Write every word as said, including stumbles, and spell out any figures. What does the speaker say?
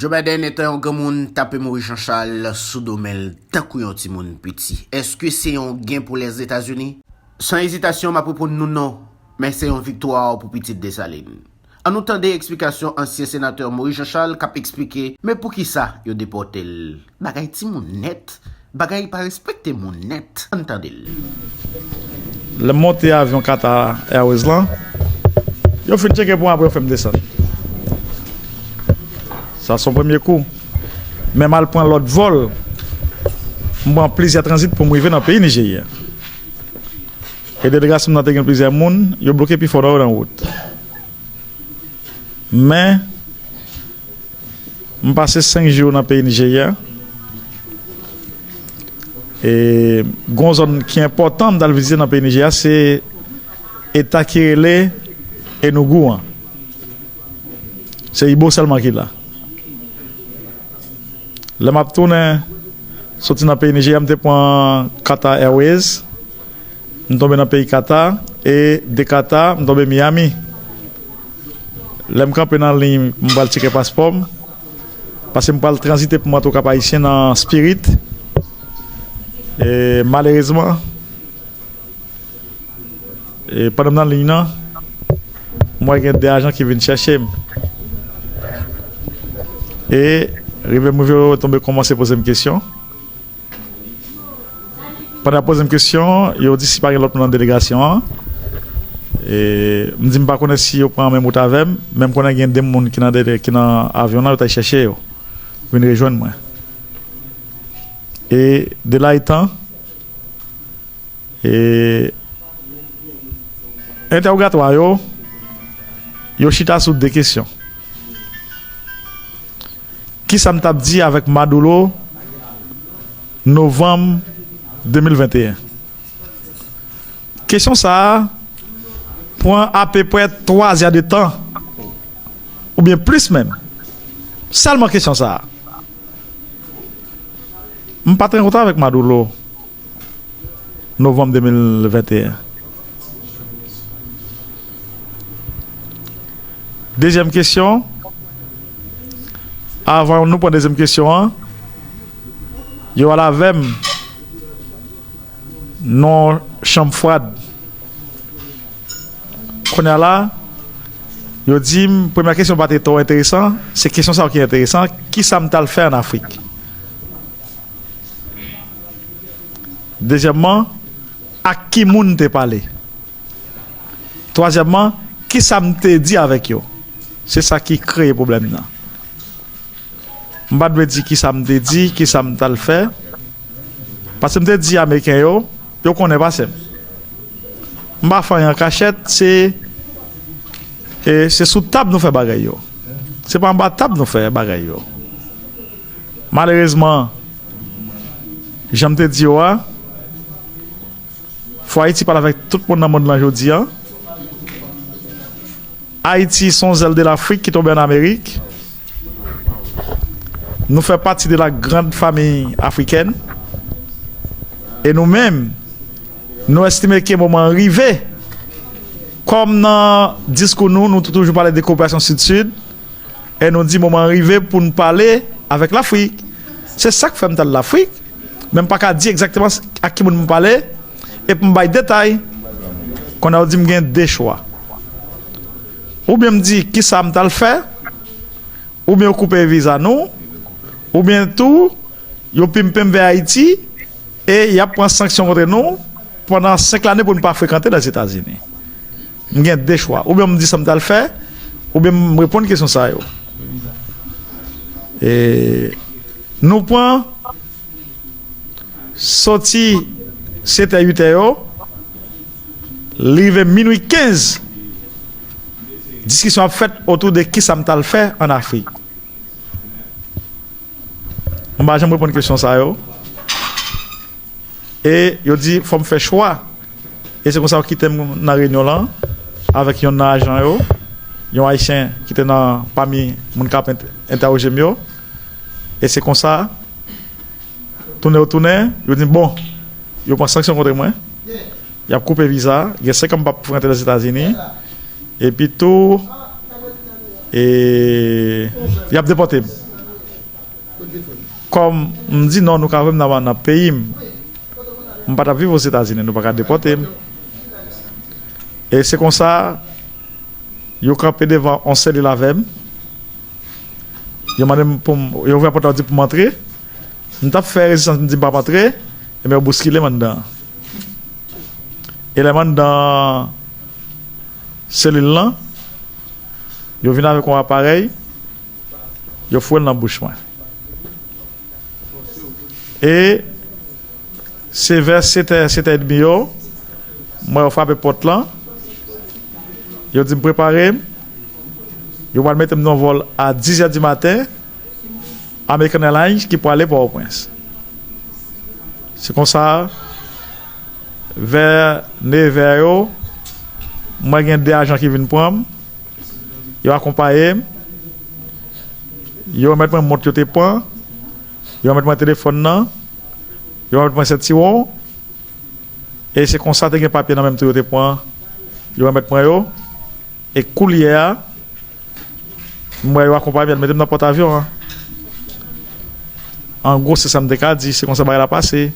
Joe Biden etan yon granmoun tape Maurice Jean Charles sou do men l tankou yon timoun piti. Èske se yon gen pou Lèzetazini? San ezitasyon, m ap reponn nou non, men se yon viktwa pou pitit Desalin. Ann nou tande eksplikasyon ansyen senatè Maurice Jean Charles k ap eksplike men poukisa yo depòte l. Bagay timoun nèt. Bagay pa respekte moun nèt. Ann tande l. Lè m monte avyon Qatar Airways lan, yo fin tcheke pou mwen, apre yo fè m desann. Sa se yon premye kou. Men m al pran lòt vòl. M pran plizyè tranzit pou m rive nan peyi Nijerya. E delegasyon m nan te gen plizyè moun, yo bloke pifò nan yo nan wout. Men, m pase senk jou nan peyi Nijerya. E gen yon zòn ki enpòtan m t al vizite nan peyi Nijerya, se eta ki rele Enugu an. Se Igbo sèlman ki la. Lè m ap tounen, soti nan peyi Nijerya, m te pran Qatar Airways. M tonbe nan peyi Qatar, e de Qatar, m tonbe Miami. Lè m kanpe nan liy, m pral tcheke paspò m, paske m pral tranzite pou m antre Kap Ayisyen nan Spirit. E malerezman, e pandan m nan liy nan, m wè gen de ajan ki vin chèche m. E rive m rive, yo tonbe kòmanse poze m kesyon. Pandan y ap poze m kesyon, yo di si pa gen lòt moun nan delegasyon an. E m di m pa konnen si yo pran menm wout avè m, men m konnen gen de moun ki nan dele-, ki nan avyon nan, yo t al chèche yo, vin rejwenn mwen. E de la etan, e entèwogatwa yo, yo chita sou de kesyon. Kisa m t ap di avèk Maduro novanm de mil venteyen? Kesyon sa a pran apeprè twa zè de tan, oubyen plis menm. Sèlman kesyon sa a. M pa t rankontre avèk Maduro novanm de mil venteyen. Dezyèm kesyon, avan nou pran dezyèm kesyon an, yo al avè m nan yon chanm fwad. Kounye a la, yo di m, premyè kesyon pa te twò enteresan, se kesyon sa yo ki enteresan, kisa m t al fè ann Afrik? Dezyèmman, ak ki moun m te pale? Twazyèmman, kisa m te di avèk yo? Se sa ki kreye pwoblèm nan. M pa t vle di kisa m te di, kisa m t al fè. Paske m te di Ameriken yo, yo konnen pase m. M pa fè anyen an kachèt, se, e, se sou tab nou fè bagay yo. Se pa anba tab nou fè bagay yo. Malerezman, jan m te di yo a, fò Ayiti pale avèk tout moun nan mond lan jodi a. Ayiti se yon zèl de Lafrik ki tonbe ann Amerik. Nou fè pati de la grande famille africaine. E nou menm, nou estime ke moman an rive. Kòm nan diskou nou, nou toujou pale de koperasyon Sid-Sid, e nou di moman an rive pou n pale avèk Lafrik. Se sa k fè m t al Lafrik, men m pa ka di egzakteman ak ki moun m pale, epi m bay detay. Kounye a yo di m gen de chwa. Oubyen m di kisa m t al fè, oubyen yo koupe viza nou, oubyen tou, yo pimpe m vè Ayiti, e y ap pran sanksyon kont nou pandan senk lane pou n pa frekante Lèzetazini. M gen de chwa. Oubyen m di sa m t al fè, oubyen m reponn kesyon sa yo. E nou pran soti sèt è, uit è yo, li rive minui kenz, diskisyon ap fèt otou de kisa m t al fè ann Afrik. M pa janm reponn kesyon sa yo. E yo di fò m fè chwa. E se konsa yo kite m nan reyinyon lan avèk yonn nan ajan yo, yon Ayisyen ki te nan pami moun k ap ent-, entèwoje m yo. E se konsa, tounen yo tounen, yo di m, bon, yo pran sanksyon kont mwen. Y ap koupe viza, gen senk an m p ap rantre Lèzetazini. Epi tou, e, y ap depòte m. Kòm m di non, nou ka voye m nan, nan peyi m. M pa t ap viv Ozetazini, nou pa ka depòte m. E se konsa, yo kanpe devan yon selil avè m. Yo mande m pou m, yo ouvri pòt la, yo di pou m antre. M t ap fè rezistans, m di m p ap antre, ebyen yo bouskile m anndan. E lè m anndan selil lan, yo vin avèk yon aparèy, yo foure l nan bouch mwen. E se vè sèt è, sèt è edmi yo, m wè yo frape pòt lan. Yo di m prepare m. Yo pral mete m nan yon vòl a dis è di maten, American Airlines, ki prale Pòtoprens. Se konsa, vè nèf è yo, m wè gen de ajan ki vin pran m. Yo akonpaye m. Yo remèt mwen mont yo te pran. Yo remèt mwen telefòn nan. Yo remèt mwen sentiwon. E se konsa, te gen papye nan men m tou yo te pran. Yo remèt mwen yo. E koulye a, m wè yo akonpaye m, y al mete m nan pòt avyon an. An gwo, se sa m te ka di, se konsa bagay la pase.